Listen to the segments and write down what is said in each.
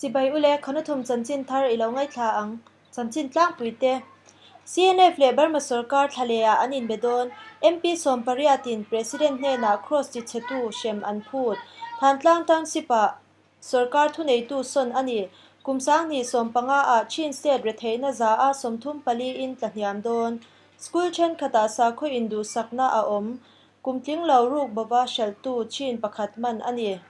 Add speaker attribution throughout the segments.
Speaker 1: Chibai ule, Khawnathum chanchin thar i lo ngaithla ang. Chanchin tlangpui te. CNF leh Burma sorkar thlalehah an inbe dawn. MP sawmpariatin President hnenah Cross tichhetu hrem an phut. Thantlang Township-ah sorkar thuneitu sawn a ni. Kum sanghnih sawmpanga ah Chin State retheihna za a 34 in tlahniam dawn. School thenkhatah sakhaw induhsakna a awm. Kum tling lo ruk bova hralhtu Chin pakhat man a ni.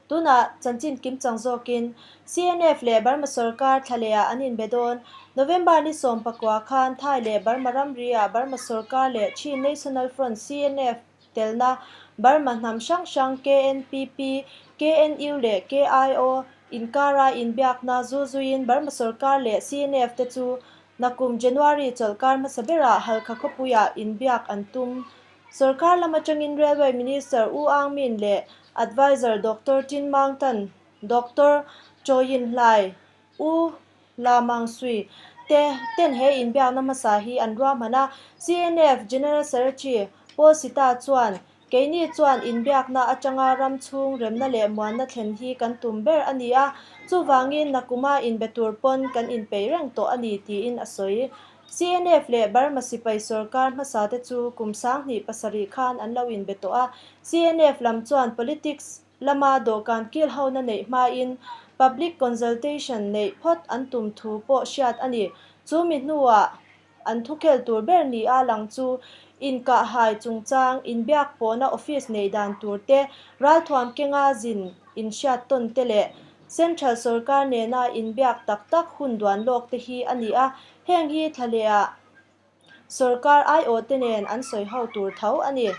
Speaker 1: Tunah chanchin kimchang zawkin CNF leh Burma sorkar thlalehah an inbe dawn. November ni 19 khan Thai leh Burma ramri-ah Burma sorkar leh Chin National Front, CNF, telna Burma hnam hrang hrang KNPP, KNU leh KIO inkara inbiakna zu zuiin Burma sorkar leh CNF te chu nakum January chawlhkar hmasa berah Halkha khawpuiah inbiak an tum. Sorkar lam atangin Railway Minister U Aung Min leh Adviser Doctor Tin Maung Tan, Doctor Chaw Yin Hlai, U La Maung Sui te ten he inbiakna hmasa hi an ruahman a. CNF General Secretary Paul Sita chuan, Keini chuan inbiakna atanga ram chhung remna leh muanna thlen hi kan tum ber a ni a, chuvangin nakuma inbe tur pawn kan inpeih reng tawh a ni, tiin a sawi. CNF leh Burma sipai sorkar hmasa te chu kum 2007 khan an lo inbe tawh a. CNF lam chuan politics lama dawhkan kil hona neih hmain public consultation neih phawt an tum thu pawh hriat a ni. Chu mi hnuah an thukhel tur ber ni a lang chu inkahhai chungchang, inbiak pawhna office neih dan tur te, ralthuam kenga zin inhriat tawn te leh Central sorkar nena inbiak tak tak hun duan lawk te hi a ni a, heng hi thlalehah sorkar aiawh te nen an sawi ho tur tho a ni.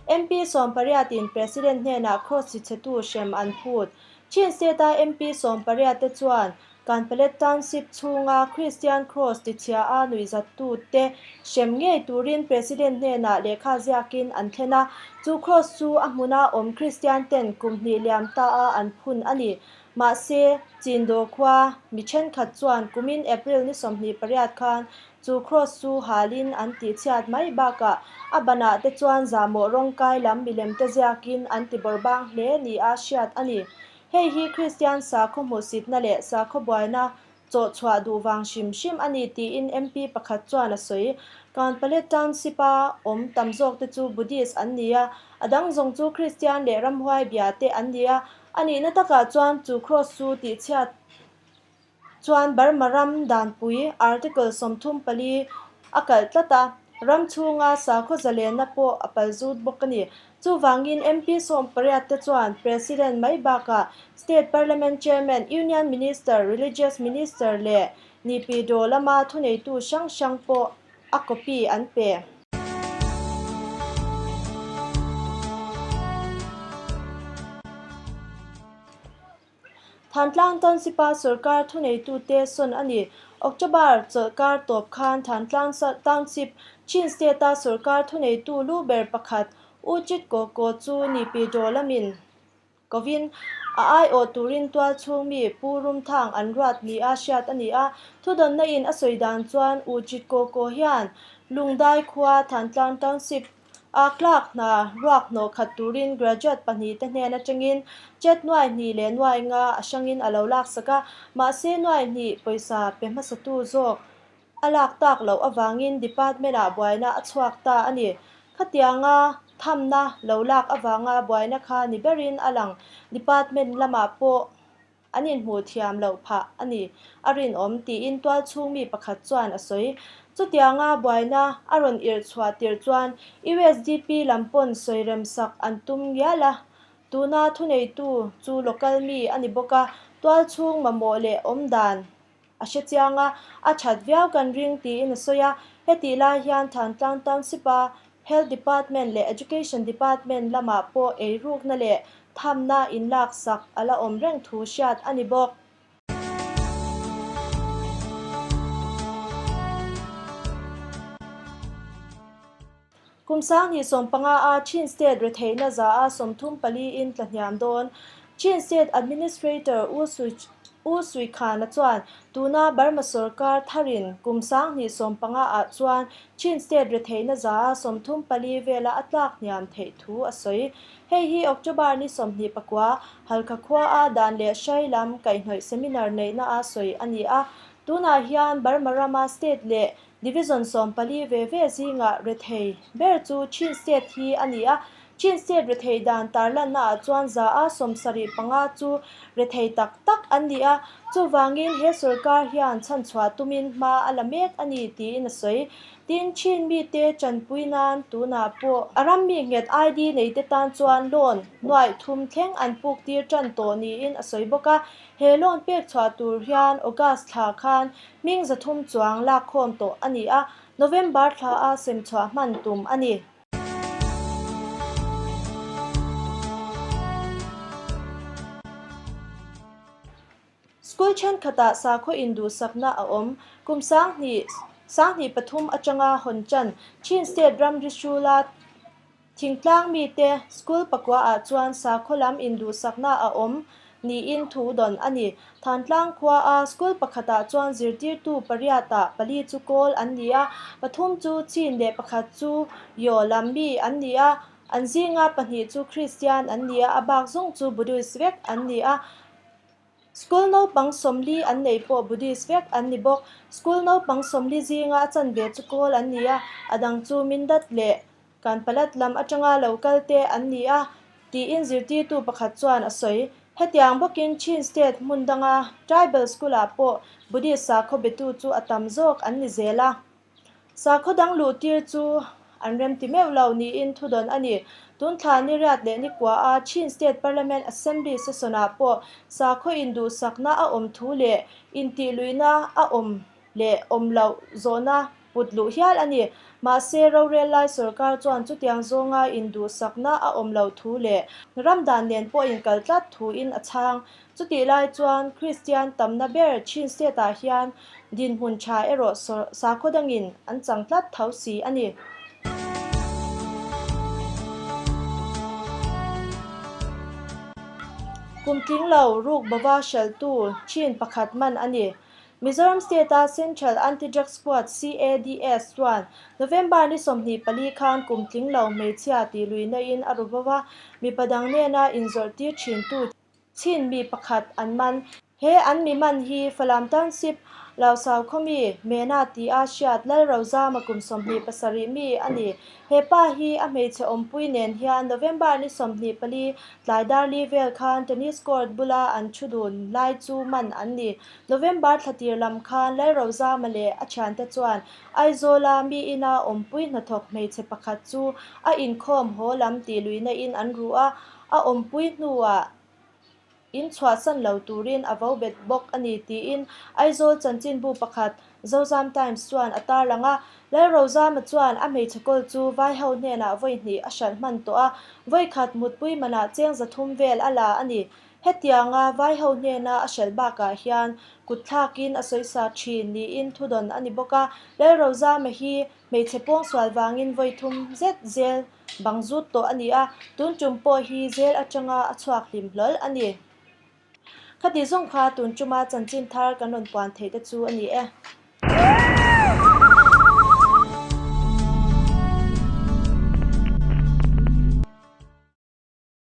Speaker 1: MP 18 in President hnenah Cross chichhetu hrem an phut. Chin State-a MP 18 te chuan Kanpalet Township chhunga Christian Cross tichhia a nuihzattu te hrem ngei turin President hnenah lehkha ziakin an thlen a, chu Cross chu a hmuna awm Christian ten kum hnih liam ta a an phun a ni. Mahse, Chindaw khua mi thenkhat chuan kumin April ni 28 khan chu Cross chu halin an tihchhiat mai bakah a banah te chuan zahmawh rawngkai lam milem te ziakin an tibawrhbang hle ni a hriat a ni. Hei hi Kristian sakhaw hmuhsitna leh sakhaw buaina chawhchhuah duh vang hrim hrim a ni tiin MP pakhat chuan a sawi. Kanpalet Township-a awm tam zawkte chu Buddhist an ni a, a dang zawng chu Kristian leh ramhuai bia te an ni a. A nihna takah chuan chu Cross chu tihchhiat chuan Burma ram danpui Article 34 a kalh tlat a, ram chhunga sakhaw zalenna pawh a pal zut bawk a ni. Chuvangin MP 18 te chuan President mai bakah State Parliament Chairman, Union Minister, Religious Minister leh Nipidawh lama thuneitu hrang hrang pawh a copy an pe. Thantlang Township-a sorkar thuneitute sawn a ni. October chawlhkar tawp khan Thantlang Township, Chin State-a sorkar thuneitu lu ber pakhat U Chit Ko Ko chu Nipidawh lamin kovin a aiawh turin tual chhung mi Pu Rum Thang an ruat nia hriat a ni a. Thudawnna in a sawi dan chuan U Chit Ko Ko hian Lungdai khua Thantlang Township A clerk hna ruak hnawh khat turin graduate pahnih te hnen atangin chet nuai hnih leh nuai nga a hrangin a lo laksak a, mahse nuai hnih pawisa pe hmasatu zawk a lak tak loh avangin department ah buaina a chhuak ta a ni. Khatianga thamna lo lak avanga buaina kha ni berin a lang department lamah pawh an inhmuh thiam loh phah a ni, a rinawm, tiin tualchhung mi pakhat chuan a sawi. Chutianga buaina a rawn irh chhuah tirh chuan USDP lam pawn sawi remsak an tum ngial a, tuna thuneitu chu local mi a ni bawk a, tualchhung mamawh leh awm dan a hre chiang a, a that viau kan ring tiin a sawi a. Hetih lai hian Thantlang Township-a Health Department leh Education Department lamah pawh eirukna leh thamna inlaksak a la awm reng thu hriat a ni bawk. Kum 2015 a Chin State retheihna za a 34 in tlahniam dawn. Chin State Administrator U Sui U Sui Khana chuan tuna Burma sorkar tharin kum 2015 ah chuan Chin State retheihna 34% vela a tlak hniam theih thu a sawi. Hei hi October ni 29 Halkha khua a dan leh hrai lam kaihhnawih seminar neihna a sawi a ni a. Tunah hian Burma rama state leh Division 14 ve ve zingah rethei ber chu Chin State hi a ni a. Chin State rethei dan tarlanna ah chuan 75% chu rethei tak tak an ni a. Chuvangin he sorkar hian chhanchhuah tumin hma a la mek a ni tiin a sawi. Tin, Chin mite chanpui nan tunah pawh a ram mi nghet ID neite tan chuan loan nuaih thum thleng an puk tir tan tawh niin a sawi bawk a. He loan pek chhuah tur hian August thla khan hming 300 chuang lakkhawm tawh a ni a, November thla a sem chhuah hman tum a ni. School thenkhatah sakhaw induhsakna a awm. Kum 2003 atanga hawn tan Chin State ramri hrula thingtlang mite school pakua ah chuan sakhaw lam induhsakna a awm niin thu dawn a ni. Thantlang khua a school pakhatah chuan zirtirtu pariatah pali chu kawl an ni a, pathum chu Chin leh pakhat chu Yaw lam mi an ni a, an zinga pahnih chu Kristian an ni a, a bak zawng chu Buddhist vek an ni a. School naupang 40 an nei pawh Buddhist vek an ni bawk. School naupang 40 zinga a chanve chu kawl an ni a, a dang chu Mindat leh Kanpalat lam atanga lo kal te an ni a, tiin zirtirtu pakhat chuan a sawi. Hetiang bawkin Chin State hmun danga tribal school-ah pawh Buddhist sakhaw betu chu a tam zawk an ni zel a. Sakhaw dang luh tir chu an rem ti meuh lo niin thudawn a ni. Tun thla ni riat leh ni kua a Chin State Parliament Assembly session-ah pawh sakhaw induhsakna a awm thu leh intihluihna a awm leh awm loh zawhna put luh hial a ni. Mahse, rorel lai sorkar chuan chutiang zawnga induhsakna a awm loh thu leh ramdan nen pawh inkal tlat thuin a chhang. Chutih lai chuan Kristian tamna ber Chin State-ah hian dinhmun tha erawh sakhaw dangin an chang tlat tho si a ni. Kum tling lo ruk bava hralhtu Chin pakhat man a ni. Mizoram State-a Central Anti-Drug Squad, CADS, chuan November ni 24 khan kum tling lo hmeichhia tih luihna-in a ru bova, mipa dang nena inzawrh tir thintu Chin mi pakhat an man. He an mi man hi Falam Township, Laosau khawmi Mena ti a hriat Lal Rozama kum 27 mi a ni. He pa hi a hmeichhe awmpui nen hian November ni 24 tlai dar li vel khan tennis court bula an thu dun lai chu man an ni. November thlatir lam khan Lal Rozama leh a thiante chuan Aizawla mi ina awmpui hnathawk hmeichhe pakhat chu a inkhawm haw lam tih luihna in an ru a, a awmpui hnuah in chhuahsan lo turin a vo bet bawk a ni tiin Aizawl chanchinbu pakhat Zozam Times chuan a tarlang a. Lalrozama chuan a hmeichhe kawl chu vaiho hnenah vawi hnih a hralh hman tawh a, vawi khat mutpui manah cheng 300 vel a la a ni. Hetianga vaiho hnena a hralh bakah hian kutthlakin a sawisa thin niin thudawn a ni bawk a. Lalrozama hi hmeichhe pawngsual vangin vawi thum zet zel bang zut tawh a ni a, tun tum pawh hi zel atanga a chhuak hlim hlawl a ni. Khati zawng kha tun tuma chanchin thar kan rawn puan theih te chu a ni e.